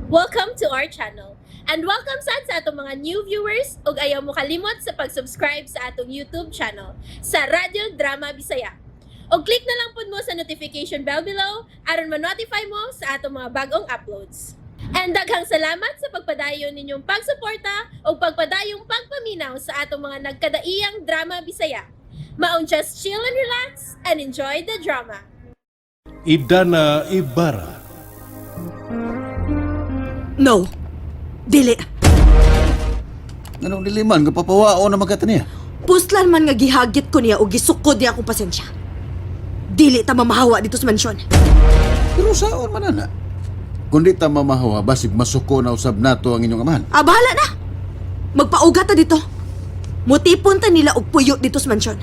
Welcome to our channel. And welcome sad sa atong mga new viewers ug ayaw mo kalimot sa pag-subscribe sa atong YouTube channel sa Radyo Drama Bisaya. Og click na lang pud mo sa notification bell below aron ma-notify mo sa atong mga bagong uploads. And daghang salamat sa pagpadayon ninyong pagsuporta ug pagpadayong pagpaminaw sa atong mga nagkadaiyang drama Bisaya. Maong just chill and relax and enjoy the drama. Idana Ibarra. No. Dili. Anong diliman? Kapapawao na magkata niya. Puslan man nga gihagit ko niya o gisukod niya akong pasensya. Dili ta mamahawa dito sa mansyon. Pero saon man na. Kundi ta mamahawa, basig masuko na usab nato ang inyong amahan. Ah, bahala na. Magpauga ta dito. Mutipon ta nila og puyo dito sa mansyon.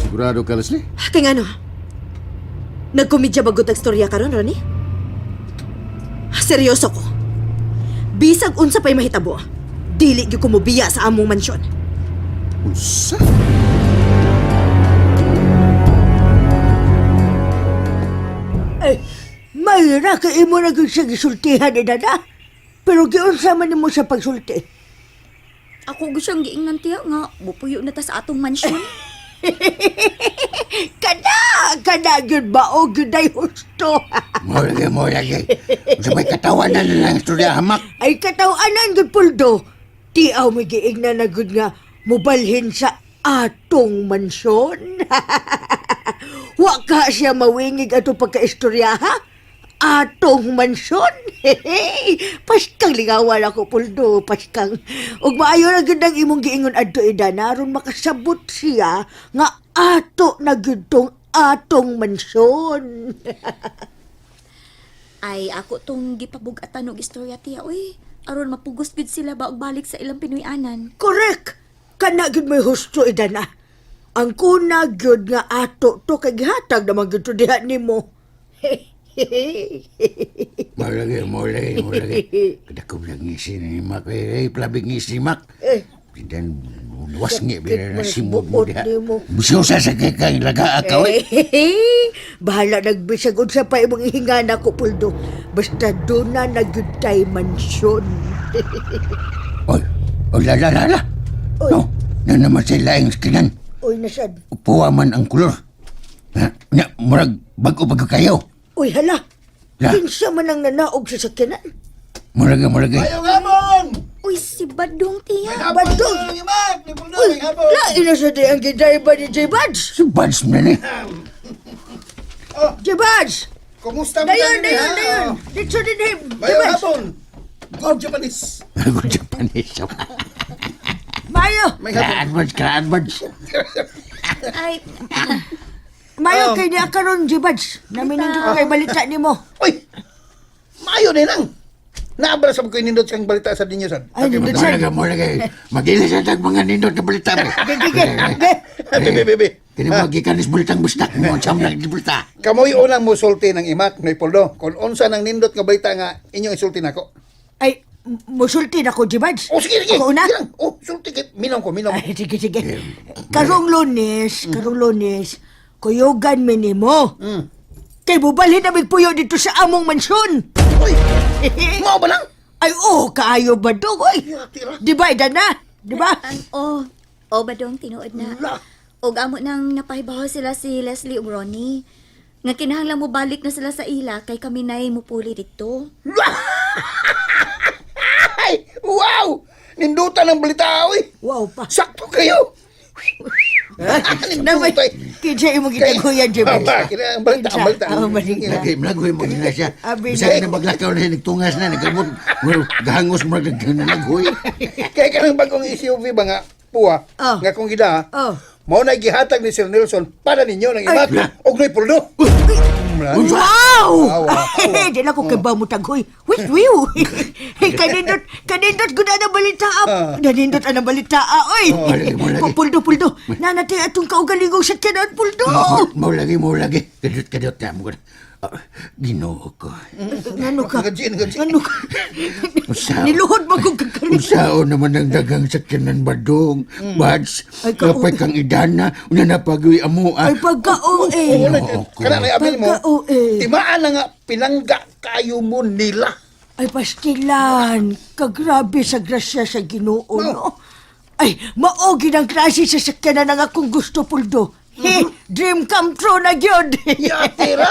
Sigurado ka, Leslie? Kaya nga no, nagkomedya ba gud ang istorya karon, Ronnie? Seryoso ko. Bisag unsa pa'y mahitabo, dili gyud ko mobiya sa among mansyon. Unsa? Ay, mayra ka imo na gyud siya gisultihan ni Dada. Pero giunsa man nimo sa pagsulti? Ako gusto siyang giingnan tiya nga, bupuyo na ta sa atong mansyon. Kada, kada gyud ba o gyud ay husto. Mo lagi, mo lagi. Sa may katawanan na lang istorya hamak. Ay kataw-anan gyud puldo. Tiaw may giingnan na gyud nga mubalhin sa atong mansyon. Wa ka siya mawingig ato pagkaistorya ha? Atong mansyon. Paskang lingawan ako puldo, paskang. Ug maayo na gyud ang imong giingon adto Idana aron makasabot siya nga ato na gyud tong atong mansyon. Ay, ako tong gipabugatan og istorya tiya, uy. Aron mapugos gud sila ba og balik sa ilang Pinoy-anan. Correct. Kana gyud may husto Idana. Ang kuna gyud nga ato to kay gihatag naman gyud to diha nimo. Mo lagi, mo lagi, mo lagi. Kadakob lang ngisi ni Mak. Eh, plabig ngisi Mak. Eh. Dan luwas ngi Sakit bila man na simod mo buot diha. nimo. Bususa sa kay kang laga ka, oy. Bahala nagbisag unsa pa imong ihinga nako puldo. Basta doon na nagyud tay mansyon. Oy, oy, la la la la. Oy. No, na naman sila ang skinan. Uy nasad. Upuwa man ang kulor. Na, na, murag bago bago kayo. Uy hala. La. Kinsa man ang nanaog sa sakyanan? Murag, murag. Uy, si Badong tiya. Badong! Uy, lain na sa di ang gidayba ni J-Buds! Si Buds na ni. J-Buds! Kumusta mo Dayon, tayo dayon, ha? dayon! Dito din him! Mayo J-Buds! hapon. Go Japanese. Good Japanese. Mayo! May hapon. Ka-advance, ka-advance. Ay, Mayo kay niya karon J-Buds! Naminindot ko kay balita nimo. Uy! Maayo din lang. Naabra sa ko nindot siyang balita sa dinyo sad. Ay, nindot sad. Murag, murag. Magilis sa tag mga nindot na balita. Gige, gige! Bebe, bebe. Kini mo gikanis bultang bustak mo sam lang di bulta. Kamoy unang musulti ng imak noy Poldo. Kung unsa nang nindot nga balita nga inyong isulti nako. Ay, musulti na ko, J-Buds. Oh, sige, sige. Ako una? Sige lang. Oh, sulti kay minong ko, minong. Ay, sige, sige. Karong Lunes, kuyugan mi nimo. Kay bubalhin na puyo dito sa among mansyon. Uy! Mao ba lang? Ay, oh, kaayo ba dong, oy? Tira. Di ba, Idana? Di ba? ang oh, oh Badong tinuod na. La. Og amo nang napahibaw sila si Leslie ug Ronnie. Nga kinahanglan mo balik na sila sa ila kay kami nay mupuli dito. Ay! Wow! Nindutan ang balita, oy. Wow pa. Sakto kayo. Namay, Nindutay. kinsa imong gitaguyan, Jibas? Aba, kina ang balita, ang balita. Ang balita. Lagi mlagoy mo gina siya. Abi Bisan na maglakaw na nagtungas na nagkamot. Gahangos mo naglagoy. Kaya kanang bagong SUV ba nga puwa Oh. nga kung gida Oh. mao na gihatag ni Sir Nelson para ninyo ng imak og noy Poldo. Wow! Awa, awa. Di na ko kay ba mo taghoy. Wait, wiw. Kanindot, kanindot gud ang balita. Ah. Nanindot ang balita, ah, oy. Lagi, mo lagi. Puldo, puldo. Nanatay atong kaugalingong sakyanan, puldo. Mo lagi mo lagi. Kadot kadot na mo. Ginoo ko. Ngano ka? Nagajin, nagajin. Ngano ka? Usa. Niluhod man kong kakalit. Usaon naman ang dagang sakyanan badong. Buds, Ay, ka- kapay kang idana, una na pag-uwi amo ah. Ay, pagka-o eh. Kana na abi mo. Pagka-o eh. Timaan na nga pinangga kayo mo nila. Ay, pastilan. Kagrabe sa grasya sa Ginoo, no? Ay, mao gid ang klase sa sakyanan ang akong gusto, Puldo. He, dream come true na gyud. Yatira.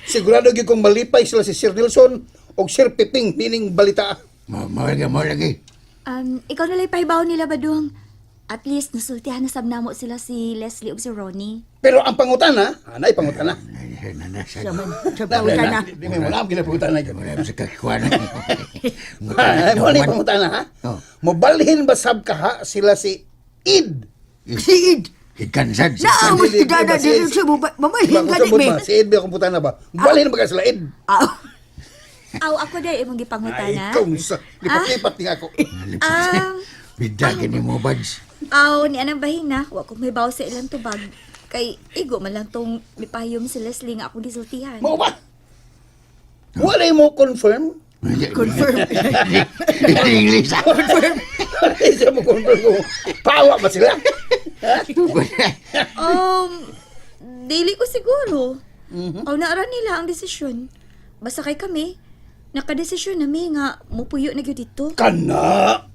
Sigurado gyud kong malipay sila si Sir Nelson o Sir Piping meaning balita. Mao lagi, mao lagi. Ikaw na lang pahibaw nila, Badong. At least, nasultihan na sab namo sila si Leslie ug si Ronnie. Pero ang pangutana, anay pangutana. Sa pangutana. Di mo alam kinapangutana gyud. Wala sa kakuan. Ay, mo ni pangutana ha. Oh. Mobalhin ba sab kaha sila si Id? Si Id. Ikansad. Naa mo si Dili, Dada ba, si dili Id? siya mo mamahin Ba, ka kung ni ba, si Id ba pangutana ba? Mobalhin ba ka sila Id? Ah, Aw, ako dahil imong Ay, gipangutana. ikaw sa lipat-lipat ni ako. Bida gini mo buds. Aw, ni anang bahin na, wa ko may baw sa ilang tubag. Kay igo man lang tong mipahiyom si Leslie nga akong gisultihan. Mo ba? Wala mo confirm? Confirm. English. Confirm. Wala siya mo confirm kung pawa ba sila? Dili ko siguro. Aw, naara nila ang desisyon. Basta kay kami, nakadesisyon nami nga mupuyo na gyud dito. Kana!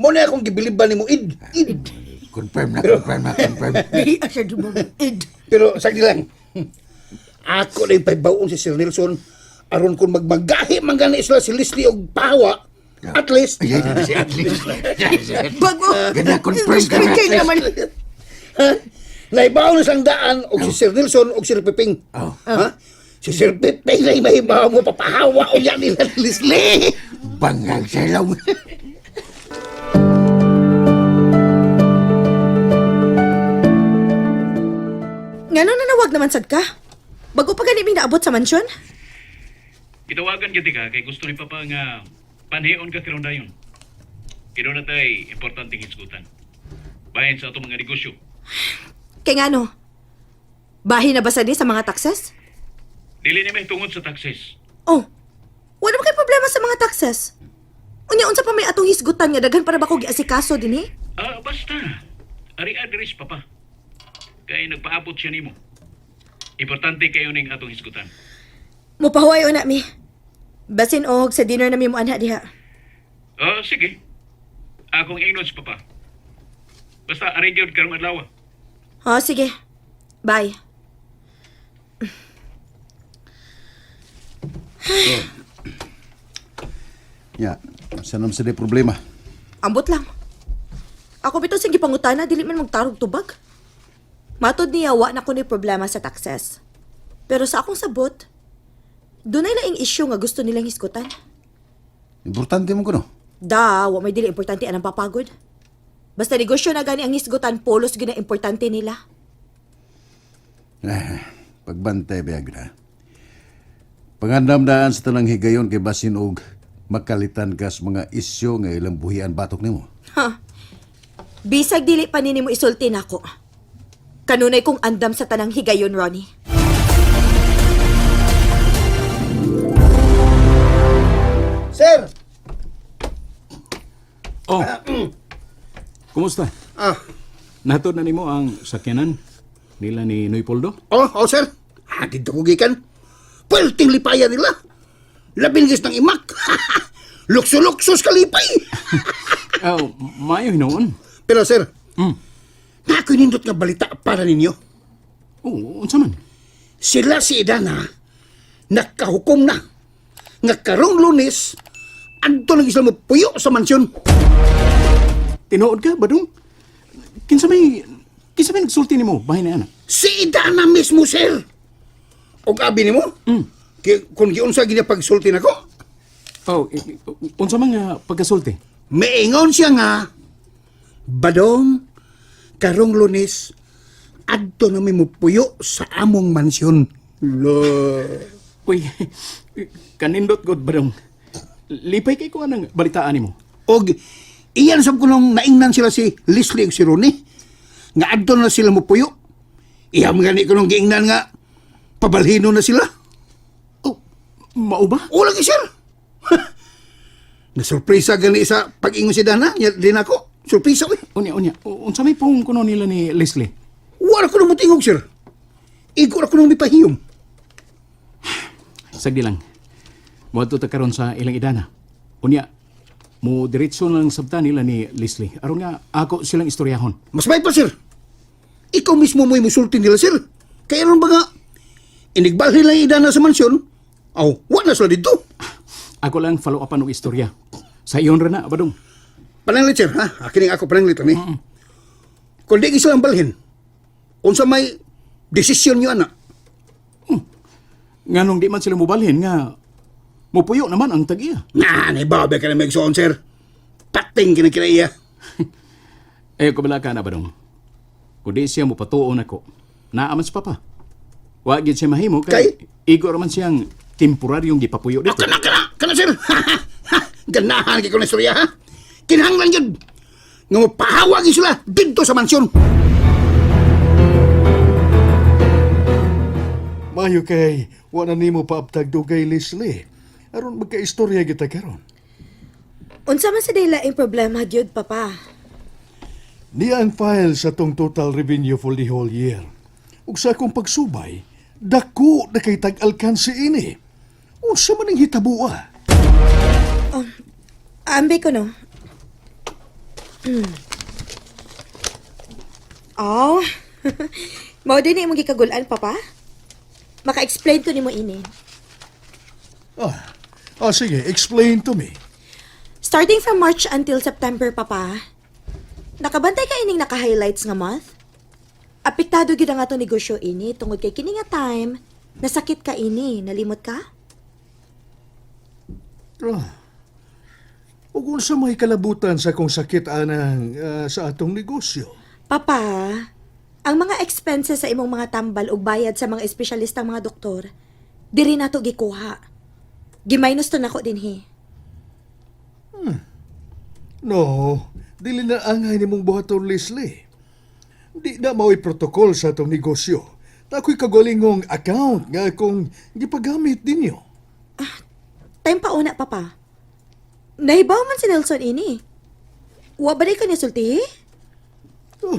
Mo na akong gibiliban ni mo Id. Id. Confirm na, confirm na, confirm. Di asa di mo Id. Pero sagdi lang. Ako na yung paibaon si Sir Nelson aron kung magmagahi man gani sila si Leslie og pawa. At least Ay, si at least. Bago. Ganda, confirm ka na. Speaking naman. Ha? Naibaw na sang daan og si Sir Nelson og Sir Piping. Oh. Ha? Si Sir Piping na mahibaw mo papahawa unya nila ni Leslie. Bangag sa ilaw. Ngano nanawag naman sad ka? Bago pa gani mi naabot sa mansyon? Gitawagan gyud ka kay gusto ni Papa nga panhion ka karon dayon. Kay na tay importanteng hisgutan. Bahin sa atong mga negosyo. Kay ngano? Bahin na ba sad ni sa mga taxes? Dili ni may tungod sa taxes. Oh, wala ba kay problema sa mga taxes? Unya unsa pa may atong hisgutan nga daghan para ba ko giasikaso dinhi? Ah, basta. Ari address Papa. Kay nagpaabot siya nimo. Importante kayo ning atong hisgutan. Mupahuway una mi. Basin og sa dinner na mi mo anha diha. Ah, sige. Akong ingnon sa Papa. Basta ari gyud karong adlaw. Oh, sige. Bye. Ya, sa nam sa problema. Ambot lang. Ako bitaw sa gipangutana dili man magtarog tubag. Matod niya wa na ko ni problema sa taxes. Pero sa akong sabot, dunay laing issue nga gusto nilang hisgutan. Importante mo kuno. Da, wa may dili importante anang papagod. Basta negosyo na gani ang hisgutan, polos gyud na importante nila. Eh, pagbantay ba na. Pangandam daan sa tanang higayon kay basin og makalitan ka sa mga isyo nga ilang buhian batok nimo. Ha. Bisag dili pa nini mo isulti nako. Kanunay kong andam sa tanang higayon, Ronnie. Sir! Oh. Kumusta? Ah, Natod na nimo ang sakyanan nila ni Noy Poldo? oh, oh sir. Ah, dito ko gikan. Pwelting lipaya nila. Labing gis ng imak. Lukso-luksos kalipay. Oh, maayo hinuon. Pero sir, na ako'y nindot nga balita para ninyo. Oh, unsa man? Sila si Idana, nakahukom na. Nga karong Lunes, adto lang sila puyo sa mansyon. Tinuod ka, Badong? Kinsa may nagsulti nimo bahin na ana? Si Idana mismo, sir. O abi nimo? Kung giunsa gina pagsulti nako, Oh, unsa man nga pagkasulti? Miingon siya nga, Badong, karong Lunes, adto na mi mupuyo sa among mansyon. Lo. Uy, kanindot god Badong. Lipay kay ko anang balitaan nimo. Og iyan sab ko nung naingnan sila si Leslie ug si Ronnie, nga adto na sila mupuyo. Iya man gani ko nung giingnan nga pabalhino na sila. Oh, mao ba? O lagi sir. Nasurpresa gani sa pag-ingon si Dana, nya din ako. Surpresa oy. Unya, unya. Unsa may pung kuno nila ni Leslie? Wala ko nung mutingog sir. Igo ra ko nung mipahiyom. Sagdi lang. Moadto ta karon sa ilang idana. Unya, mo diretso na lang sabta nila ni Leslie. Aron nga ako silang istoryahon. Mas may pa, sir. Ikaw mismo mo'y musulti nila, sir. Kaya ron ba nga, inigbalhin lang idana sa mansyon, aw, wa na sila dito. Ako lang follow upan og istorya. Sa iyon ra na, Badong. Pananglit, sir, ha? Akining ako pananglit, ani. Kung di silang balhin, unsa may desisyon nyo, anak? Nganong di man sila mobalhin nga mupuyo naman ang tag-iya. Na, naibabe ka na may igsoon, sir. Pating kinikinaiya. Eh, kabala ka na ba dong? Kung di siya mupatuon ako, naaman sa papa. Wa gid siya mahimo kay, igo raman siyang temporaryong gipapuyo Oh, dito. kana, kana, kana, sir. Ganahan kay ko na istorya, ha? Kinahanglan yun. Nga mapahawag sila dito sa mansyon. Mayo kay wa na nimo paabtag dugay Leslie. Aron magkaistorya kita karon. Unsa man sa laing problema gyud, Papa? Niya ang file sa tong total revenue for the whole year. Ug sa akong pagsubay, dako na kay tag-alkansi ini. Unsa man ang hitaboa? Ambi ko no. Oh. Mao din imong gikagulan, Papa. Maka-explain ko nimo ini. Ah, sige, explain to me. Starting from March until September, Papa. Nakabantay ka ining naka-highlights nga month? Apektado gyud ang ato negosyo ini tungod kay kini nga time nasakit ka ini, nalimot ka? Ah. Ug unsa may kalabutan sa akong sakit anang sa atong negosyo? Papa, ang mga expenses sa imong mga tambal ug bayad sa mga espesyalistang mga doktor, diri nato gikuha. Giminus to nako dinhi. No, dili na angay nimong buhaton Leslie. Di na mao'y protokol sa atong negosyo. Ta ako'y kagalingong account nga akong gipagamit ninyo. Time pa una, Papa. Nahibaw man si Nelson ini. Wa ba di ka nisultihi? Oh,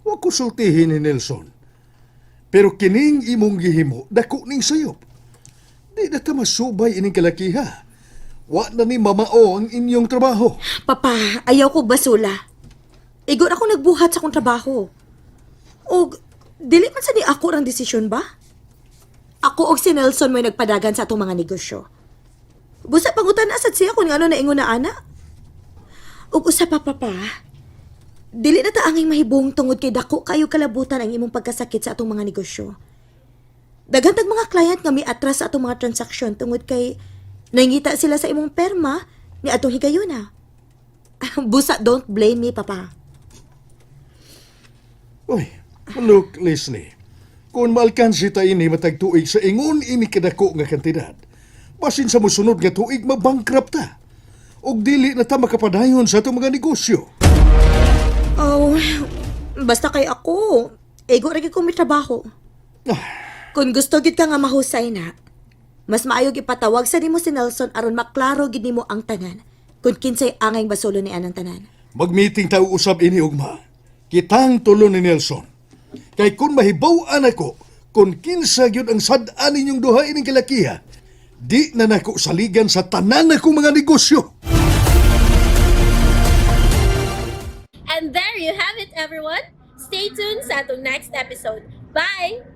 wa ko sultihin ni Nelson. Pero kining imong gihimo, dako ning sayop. Di na ta masubay ining kalakiha. Wa na ni mamao ang inyong trabaho. Papa, ayaw ko basula. Igor ako nagbuhat sa akong trabaho. Og, dili man sa ni ako ang desisyon ba? Ako og si Nelson may nagpadagan sa atong mga negosyo. Busa pangutan na sad siya kung ano na ingon na ana. Og usa pa, Papa, dili na ta anging mahibong tungod kay dako kayo kalabutan ang imong pagkasakit sa atong mga negosyo. Daghan tag mga client nga miatras sa atong mga transaksyon tungod kay nangita sila sa imong perma ni atong higayuna. Busa, don't blame me, Papa. Uy, look, Leslie. Kung maalkansi ta ini matag tuig sa ingon ini kadako nga kantidad, basin sa mosunod nga tuig mabankrupt ta. Og dili na ta makapadayon sa atong mga negosyo. Oh, basta kay ako. Ego ra gyud ko may trabaho. Kung gusto gid ka nga mahusay na, mas maayo ipatawag sa nimo si Nelson aron maklaro gid nimo ang tanan. Kung kinsay angay basulo ni anang tanan. Magmeeting ta usab ini ugma. Kitang tulo ni Nelson. Kay kung mahibaw-an ako kung kinsa gyud ang sad-an ninyong duha ining kalakiha, di na nako saligan sa tanan akong mga negosyo. And there you have it, everyone. Stay tuned sa atong next episode. Bye!